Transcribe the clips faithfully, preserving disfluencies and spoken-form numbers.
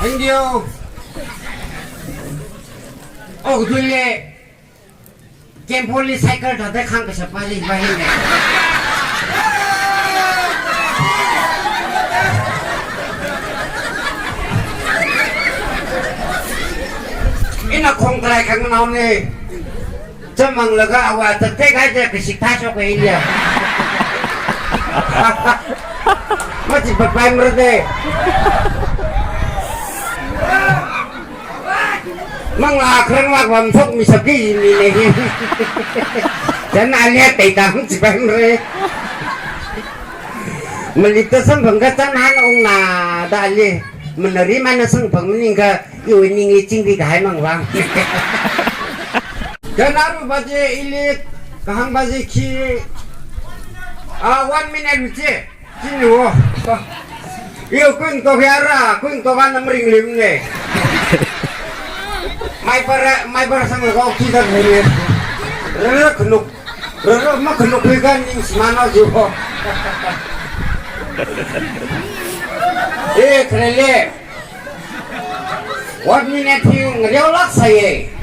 Thank you. Oh, dule. Kempoli cycle thāda khangkashap pāli vāhine. Ina khongtrai khangnaone. Chamanglaga awa tatte kaja kashik thāshok kaile. Machi papai mrade. Mangla khrang lak bam shokmi saki mi ne hi. Jan alia tei tam chi bam re. Malita samphang kachang han ungna da ali. Manari mana samphang maningkha iwui ningli chingri kahai mang vang. Jan aru baje ili kahāng baje khi. Ah, one minute chi. Chini wo. Iyo, kuingtok yara, kuingtok ana maringlim ne. Mai para, mai para sangla kau kita ne. Rere khanuk, rere makhanuk hui kan ning semana jiwo. Eh, khalele. One minute hi ngareolak sāye.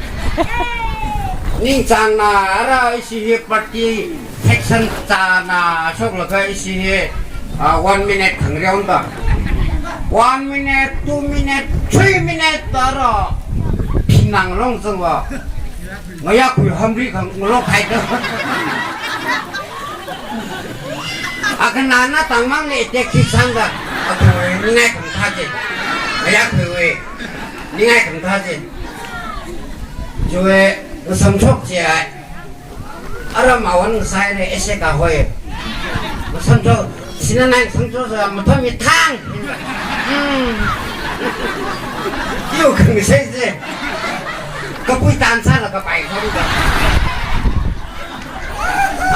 Ningchāngna ara ishi hi party faction chāna shoklaga ishi hi, ah, one minute khangareonda. One minute, two minute, three minute ara phinang long zangwa. Ngayā khui hamri khangalok haida. Akhana na tangmang ne te khi sangda. Akhui ningai khangtha je. Ngayā khuiwui. Ningai khangtha je. Jue ngasam chok je ai. Ara mawan ngasai ne ese kahoi. Ngasam chok. Sina nai ngasam chok sa matham mi thang. Hmm. Yu khangasai je. Kapui tan sālaga pai khong da.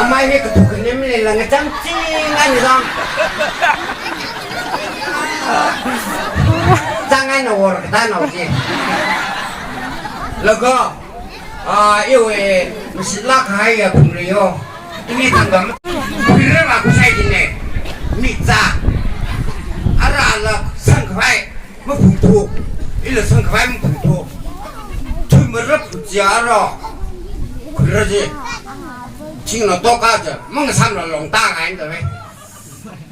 Amai hi kathuk khanim leilanga chang ching ani dong. Chang ai na wor kata na uji. Laga, ah, iwe, masi lak hai ya phung le yo. Ini tangga ma-, phira la kusai dine. Mitsa. Ara ala sangkhavai. Maphungthu, ila sangkhavai maphungthu. Thui marap jiara. Khura ji. Chingna toka ja. Mangasamla longta ngai da ve.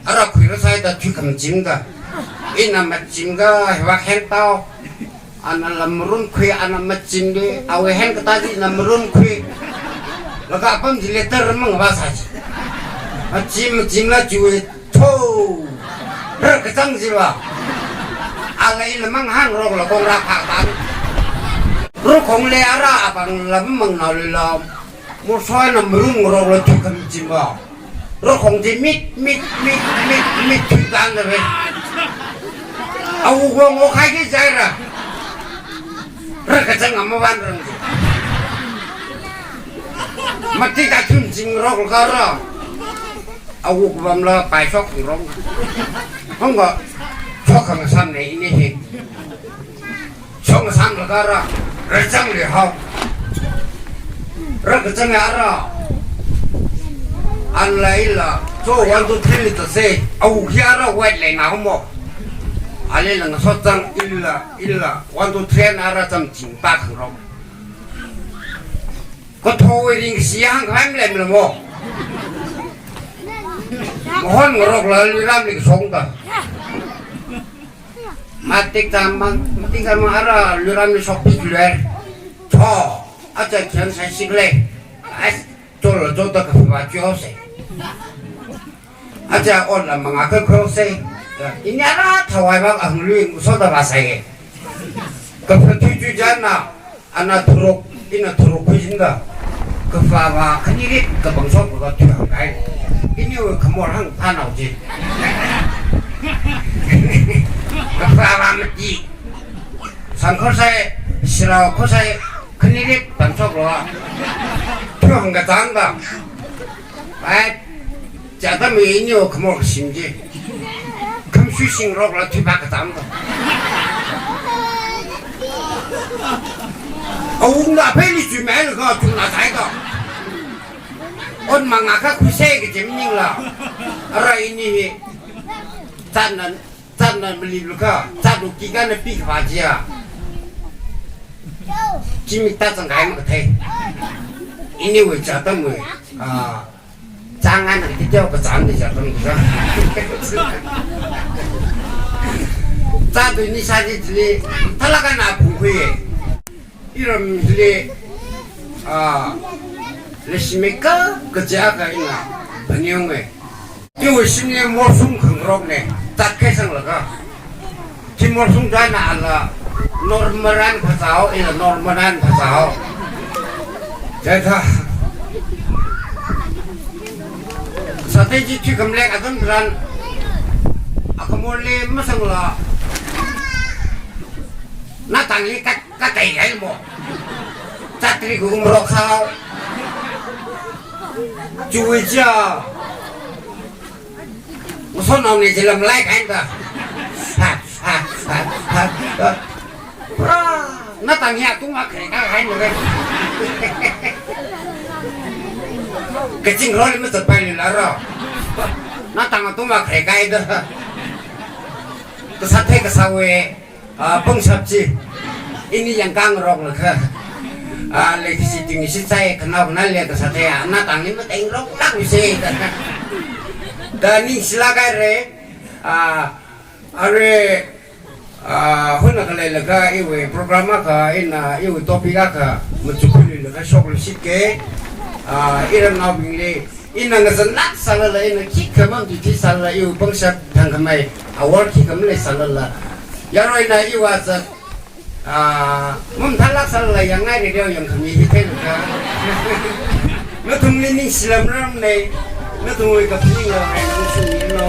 Ara khuira saida thui khamachim da. Ina machim ga hiva hen tao. Ana lam run khui, ana machim de. Awe hen kata ji na marun khui. Laga apam ji letter mangva sa ji. Machim, machim la jui. Tho! Rā kachang jiwa. Ala ila mang hāngrokla kong rā phāktan. Rā khong le ara apang lam mang nao le lam. Mur soi na marum ngarokla thui khamachim ba. Rā khong ji mit, mit, mit, mit, mit thui tan da ve. Au wong o khai ke jai ra. Rā kachang ama van rang ji. Mati ta thun jing rok ka ra. Awuk bamla pai shok rong. Hong ga shok khangasam ne ini hi. Shok ngasam laga ra. Rachang le hao. Ra kachang ya ra. An lai la. So one, two, three le ta se. Awuk hi ara wait le na mo. Ale la ngasot chang illa, illa. One, two, three na ra cham ching pa khang rong. Kathoi ring siang khaim lem lemo. Mohon ngarokla luiram ring song ta. Matik tamang, matik tamang ara luiram ring sok pik luer. Cho, acha kian sai sik le. As, cho lo cho ta kafa cho se. Acha on la manga ka kro se. Ini ara thawai ba ang lui so ta ba sai. Kafa thui thui jan na. Ana thuruk, ina thuruk khuijin da. Kafa va khanirit kabang shok ka thui hang kai. Ini we khamor hang thanao ji. Kafa va mati. Sangkhor sai, sirao khor sai, khanirit bang shok lo. Thui hang kachang da. Ai, chata mi ini o khamor kasim ji. Khamsui singrokla thui ba kachang da. Awung na phe ni chui mai la ka tung na sai da. On manga ka khui se kaji maningla. Ara ini hi. Chan nan. Zatna mali lukha, zat luki kana pi kha jia. Chimi ta zang kai ma kathei. Anyway, zatam we. Ah, zang ana kiti teo ka zang ni zatam ka. Zat ni sa ji li, thala kana phung khui. Iram hili, ah, leishimei ka, kaja ka ina, phaniyong e. Iwui shimli morsum khangarokne, tatkasang laga. Chi morsum jana ala, normal ran phasao, ila normal ran phasao. Jatha. Strategy thui kamlek atam ran, akamorli masangla, na tangli kat, kataikai mo. Chatri ku umrok sao. Chui chia. Uson nong ne jilam lai kain ta. Ha, ha, ha, ha, ha. Pra, na tang ya tung ma kre ka hai mo. Kaching roli ma sapai ni la ro. Na tang tung ma kre kai da. Kasā thei kasā we. Ah, pangshap chi. Ini yang kangarok lakha. Ah, leikashi ting shi sai kanao kanao le kasā thei, ah, na tangli mateng rok lak mi se. Da ningshilak haira. Ah, are, ah, huna khalei laga iwui program akha, ina iwui topic akha, machuphuli laga shoklu shike. Ah, iram naobingli. Ina ngazanlak sālala, ina khikha mamtiti sālala, iwui pangshap thangkhamei award khikha malei sālala. Yaroina iwui zat, ah, mamthalak sālala, yangngai radio yangkhami hi theiluka. Nathumli ningshilamrarmane, nathumwui kaphaning lo, ai ningshimino.